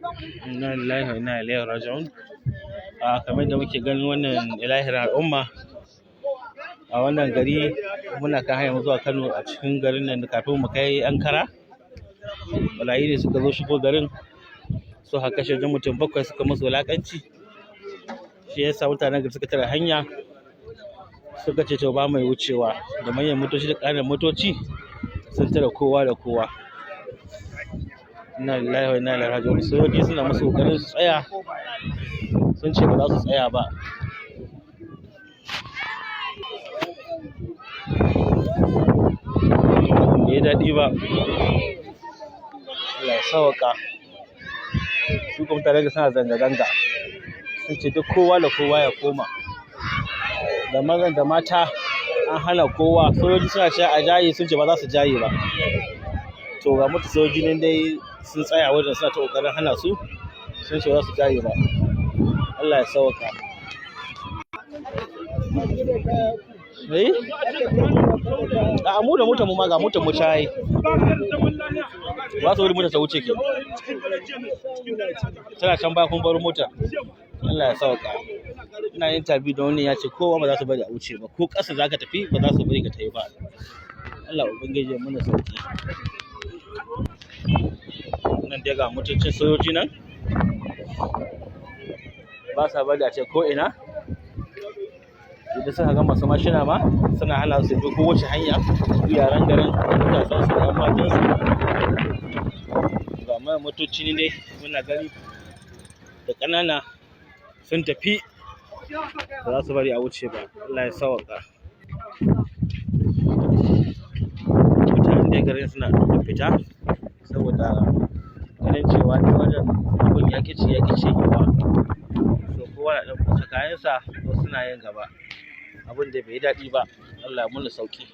Inna lillahi wa inna ilaihi raji'un. A kamar da muke ganin wannan ilahirin al'umma a wannan gari, muna kan hanyar zuwa Kano a cikin garin nan kafin mu kai Ankara. Barayi ne suka zo shigo garin, suka kashe wajen mutum bakwai, suka musu wulaƙanci. Shi yasa mutanen gari suka tare hanya, suka ce to ba mai wucewa, da manyan motoci da ƙananan motoci sun tare kowa da kowa. Inna lillahi wa inna ilaihi raji'un. Sojoji suna musu ƙoƙarin su tsaya, sun ce ba za su tsaya ba. Bai yi daɗi ba. Allah ya sawwaƙa. Su kuma mutanen suna zanga-zanga. Sun ce duk kowa da kowa ya koma. Da mazan da mata an hana kowa. Sojoji suna cewa a jaye, sun ce ba za su jaye ba. To ga mutu sojoji nan dai sun tsaya wajen suna ta ƙoƙarin hana su, sun ce ba za su jaye ba. Allah ya sawwaƙa. Eh? A'a, mu da motar mu ma, ga motar mu ta yi. Ba su wuri mota ta wuce ke. Tana can baya kun baro mota. Allah ya sawwaƙa. Ina yin interview da wani ya ce kowa ba za su bari a wuce ba. Ko ƙasa za ka tafi ba za su bari ka tafi ba. Allah Ubangiji ya mana sauƙi. Nan dai ga motocin sojoji nan. Ba sa bari a ce ko ina. Idan suka ga masu mashina ma suna hana su bi kowace hanya. Su yaran garin, matasan su da 'yan matan su. Ga manyan motoci ne dai muna gani da ƙanana sun tafi, ba za su bari a wuce ba. Allah ya sawwaƙa. Mutanen dai garin suna fita saboda ganin cewa ta wajen abun ya ƙi ci ya ƙi cinyewa. So kowa na ɗan kwashe kayansa, wasu suna yin gaba. Abun da bai yi daɗi ba. Allah ya mana sauƙi.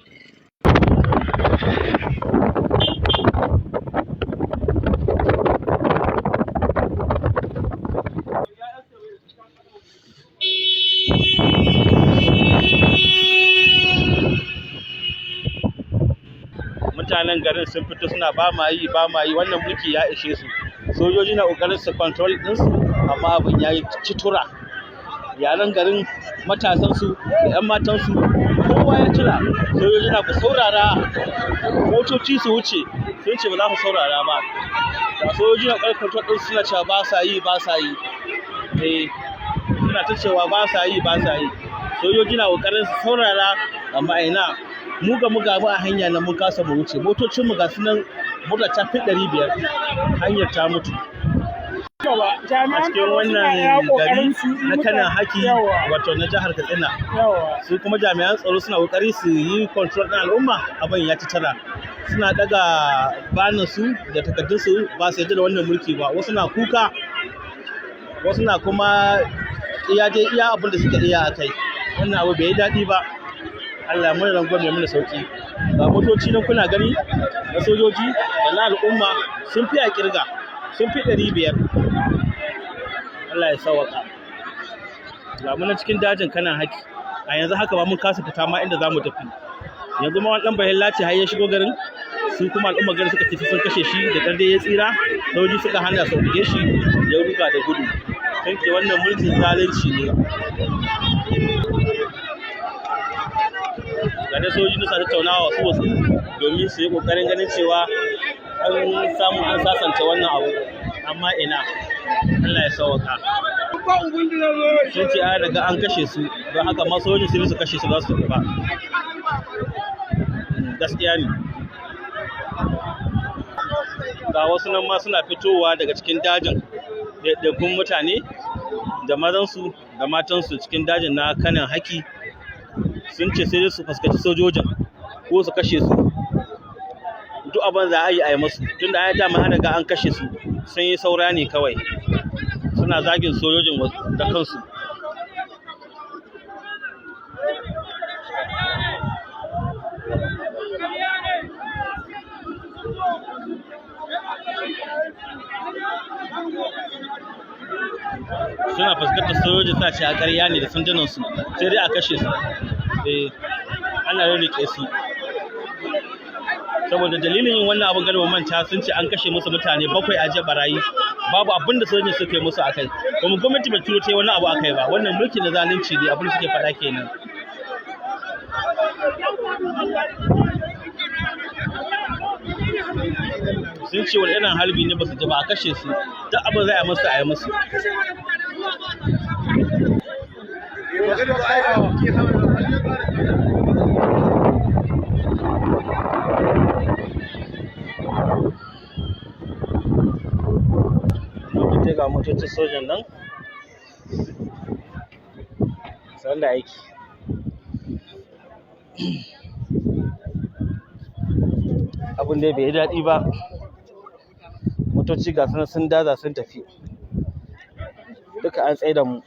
Mutanen garin sun fito suna ba ma yi, ba ma yi, wannan mulki ya ishe su. Sojoji na ƙoƙarin su control ɗinsu, amma abin ya yi citura. Yaran garin, matasan su da 'yan matan su, kowa ya cira. Sojoji na ku saurara motoci su wuce, sun ce ba za su saurara ba. Da sojoji na ƙoƙarin control ɗinsu, suna cewa ba sa yi, ba sa yi. Eh, suna ta cewa ba sa yi, ba sa yi. Sojoji na ƙoƙarin su saurara, amma ina, mu ga mu ga mu a hanya nan mun kasa mu wuce. Motocin mu ga su nan, mota ta fi 500, hanyar ta mutu. A cikin wannan gari na Kanan Haki, wato na jihar Katsina, su kuma jami'an tsaro suna ƙoƙari su yi control ɗin al'umma, abin ya ci tara. Suna ɗaga banan su da takardun su, ba su yarda da wannan mulki ba. Wasu na kuka, wasu na kuma iya dai iya abin da suka iya a kai. Wannan abu bai yi daɗi ba. Allah mana rangwame, mana sauƙi. Ga motoci nan kuna gani na sojoji da na al'umma sun fi a ƙirga, sun fi 500. Allah ya sawwaƙa. Ga mu nan cikin dajin Kanan Haki. A yanzu haka ba mun kasa fita ma inda za mu tafi. Yanzu ma wani ɗan bahillace har ya shigo garin, su kuma al'ummar garin suka ce sun kashe shi, da ƙyar dai ya tsira. Sojoji suka hana su buge shi, ya ruga da gudu. Sun ce wannan mulkin zalunci ne. Ga dai sojoji suna tattaunawa wasu wasu domin su yi ƙoƙarin ganin cewa an samu an sasanta wannan abu, amma ina. Allah ya sawwaƙa. Sun ce an riga an kashe su, don haka ma sojoji sun su kashe su za su tafi ba. Gaskiya ne. Ga wasu nan ma suna fitowa daga cikin dajin, ɗaiɗaikun mutane da mazansu da matansu cikin dajin na Kanan Haki. Sun ce sai dai su fuskanci sojojin ko su kashe su. Duk abin za a yi a yi musu, tunda ai dama an riga an kashe su, sun yi saura ne kawai. Suna zagin sojojin da kansu. Suna fuskantar sojoji, suna cewa ƙarya ne da sandunan su, sai dai a kashe su. Eh, ana rirriƙe su. Saboda dalilin yin wannan abin, garba manta sun ce an kashe musu mutane bakwai a jiya, barayi. Babu abin da sojojin suka yi musu akai, kuma gwamnati bai turo ta yi wani abu akai ba. Wannan mulki na zalunci ne, abin da suke faɗa kenan. Sun ce wani irin harbi ne ba su ji ba, a kashe su, duk abin za a yi musu a yi musu. Duk ga motocin sojan nan san da aiki. Abin da bai yi daɗi ba, motoci ga su nan sun daza sun tafi duka, an tsaida mu.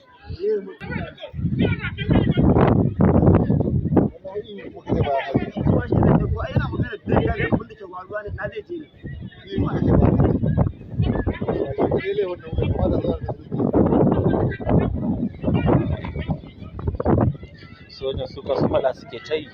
Sojan su kasu faɗa suke ta yi.